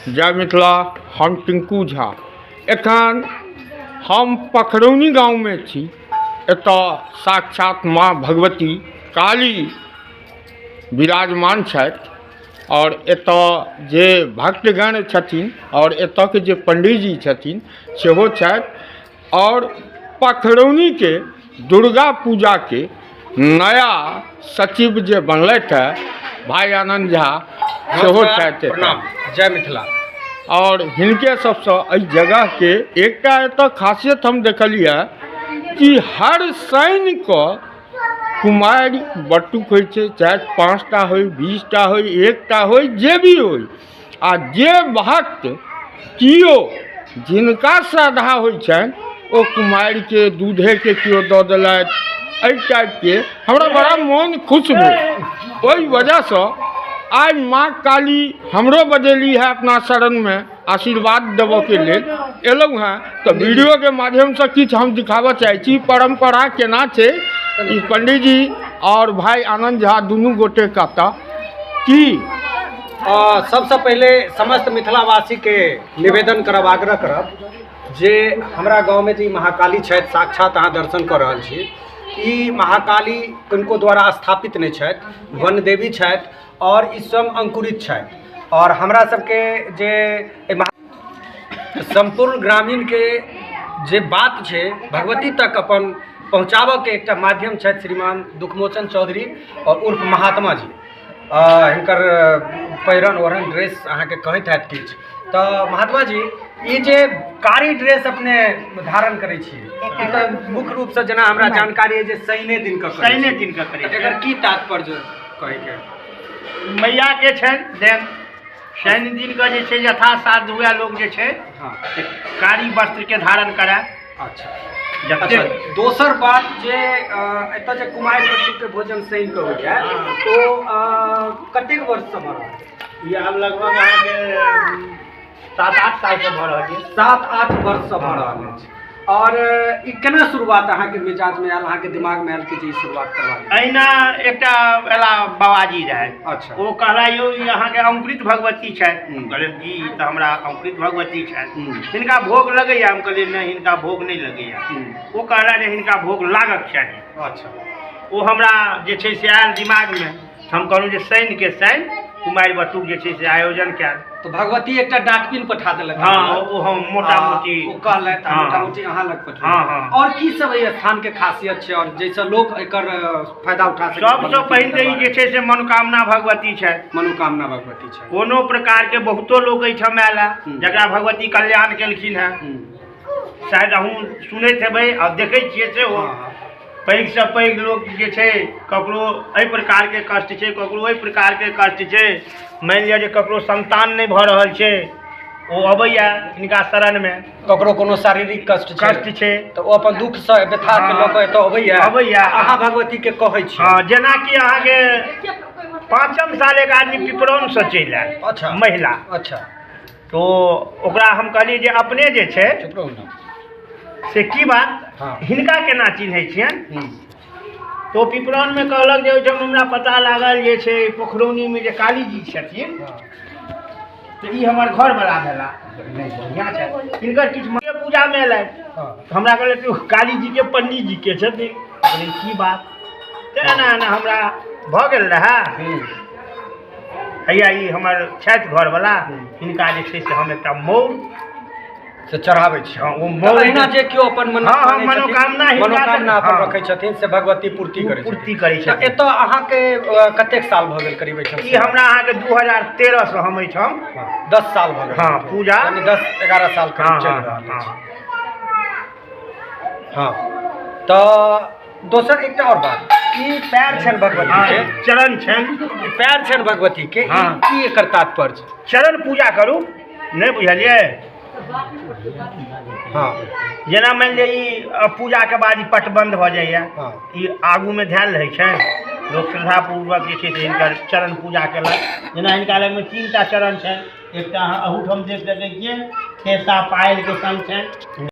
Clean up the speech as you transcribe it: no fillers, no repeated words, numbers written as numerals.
जय मिथिला। हम टिंकू झा। एखन हम पखरौनी गाँवमे छी। एतऽ साक्षात माँ भगवती काली विराजमान छथि आओर एतऽ जे भक्तगण छथिन आओर एतऽके जे पंडीजी छथिन सेहो छथि आओर पखरौनीके दुर्गा पूजाके नया सचिव जे बनलथि हँ भाई आनन्द झा सेहो छथि। प्रणाम, जय मिथिला। आओर हिनके सबसँ एहि जगहके एकटा एतऽ खासियत हम देखलियै कि हर शनिके कुमारि बटुक होइ छै, चाहे 5टा होइ, 20टा होइ, 1टा होइ, जे भी होइ, आ जे भक्त किओ जिनका श्रद्धा होइ छनि ओ कुमारिके दूधेके केओ दऽ देलथि। एहि टाइपके हमरा बड़ा मोन खुश भेल। ओहि वजहसँ आइ माँ काली हमरो बजेली है अपना शरणमे आशीर्वाद देबऽके लेल एलहुँ हेँ। तऽ वीडियोके माध्यमसँ किछु हम दिखाबऽ चाहै छी परम्परा केना छै। ई पंडीजी आओर भाई आनन्द झा दुनू गोटे कहता कि सबसँ पहिले समस्त मिथिलावासीके निवेदन करब, आग्रह करब जे हमरा गाँवमे जे ई महाकाली छथि, साक्षात अहाँ दर्शन कऽ रहल छी, ई महाकाली किनको द्वारा स्थापित नहि छथि, वन देवी छथि आओर ई स्वयं अंकुरित छथि। आओर हमरा सबके जे सम्पूर्ण ग्रामीणके जे बात छै भगवती तक अपन पहुँचाबऽके एकटा माध्यम छथि श्रीमान दुखमोचन चौधरी आओर उर्फ महात्मा जी। हिनकर पहिरन ओढ़न ड्रेस अहाँके कहैत हैत किछु। तऽ महात्मा जी, ई जे कारी ड्रेस अपने धारण करै छी, ई तऽ मुख्य रूपसँ जेना हमरा जानकारी अइ जे शनिए दिनके करै शनिए छी। दिनके करै छी। एकर की तात्पर्य कहैके? मैयाके छनि देन। शनि दिनके जे छै यथासाध्य हुए लोक जे छै कारी वस्त्रके धारण करए। अच्छा, दोसर बात जे एतऽ जे कुमारि बटुकके भोजन शनि के होइया, ओ कतेक वर्षसँ भऽ रहल? ई आब लगभग अहाँके 7-8 सालसँ भऽ रहल छै। 7-8 वर्षसँ भऽ रहल अछि। आओर ई केना शुरुआत अहाँके मिजाजमे आयल, अहाँके दिमागमे आयल कि जे ई शुरुआत करबा ली? एहिना एकटा एला बाबाजी रहै। ओ कहला, यौ ई अहाँके अंकुरित भगवती छथि। कहलियै जी, ई तऽ हमरा अंकुरित भगवती छथि, हिनका भोग लगैया? हम कहलियै नहि, हिनका भोग नहि लगैया। ओ कहला जे हिनका भोग लागक चाही। ओ हमरा जे छै से आयल दिमागमे, हम कहलहुँ जे शनिके शनि कुमारि बटुक जे छै से आयोजन कयल। तऽ भगवती एकटा डाकपिन पठा देलक। हँ, ओ हम मोटा मोटी ओ कहलथि, मोटा मोटी अहाँ लग पठा। हँ। आओर की सब एहि स्थान के खासियत छै आओर जाहिसँ लोक एकर फायदा उठा सकै? सबसँ पहिल तऽ ई जे छै से मनोकामना भगवती छथि। मनोकामना भगवती छथि। कोनो प्रकारके बहुतो लोक एहिठाम आयल है जकरा भगवती कल्याण केलखिन हेँ। शायद अहूँ सुनैत हेबै आ देखै छियै सेहो। पैघसँ पैघ लोक जे छै, ककरो एहि प्रकारके कष्ट छै, ककरो एहि प्रकारके कष्ट छै, मानि लिअ जे ककरो संतान नहि भऽ रहल छै, ओ अबैया हिनका शरणमे। ककरो कोनो शारीरिक कष्ट छै, कष्ट छै तऽ ओ अपन दुःखसँ व्यथाके लऽ कऽ एतऽ अबैया। अबैया। अहाँ भगवतीके कहै छी। हँ, जेनाकि अहाँके 5म साल एक आदमी पिपरौनसँ चलि आयल। महिला। तो ओकरा हम कहलियै जे अपने जे छै चुप रहू ने। से की बात, हिनका केना चिन्है छियनि? तो पिपरौनमे कहलक जे ओहिठाम हमरा पता लागल जे छै पोखरौनीमे जे काली जी छथिन, तऽ ई हमर घरवला भेला। नहि, बढ़िआँ छै, हिनकर किछु पूजामे एलथि। हमरा कहलक कि काली जीके पंडीत जीके छथिन। कहलियै की बात? तऽ एना एना हमरा भऽ गेल रहए, हैया ई हमर छथि घरवला, हिनका जे छै से हम एकटा मौर से चढ़ाबै छी। हँ, ओ तऽ मौर अहिना जे केओ अपन मनोकामना हिनका मनोकामना अपन रखै छथिन से भगवती पूर्ति करै पूर्ति करै छथिन। छथिन। एतऽ अहाँके कतेक साल भऽ गेल करीब एहिठाम? ई हमरा अहाँके 2013 सँ हम एहिठाम। 10 साल भऽ गेल। हँ, पूजा। यानी 10-11 साल करीब चलि रहल अछि। हँ, तऽ दोसर एकटा आओर बात, ई पैर छनि भगवती के, चरण छनि, ई पैर छनि भगवती के, ई की एकर तात्पर्य? चरण पूजा करू, नहि बुझलियै? जेना मानि लिअ ई पूजाके बाद ई पटबन्ध भऽ जाइए, ई आगूमे धयल रहै छनि, लोक श्रद्धापूर्वक जे छै से हिनकर चरण पूजा केलक। जेना हिनका लगमे 3टा चरण छनि, एकटा अहाँ अहूठाम देख सकै छियै, ठेसा पायलके संग छनि।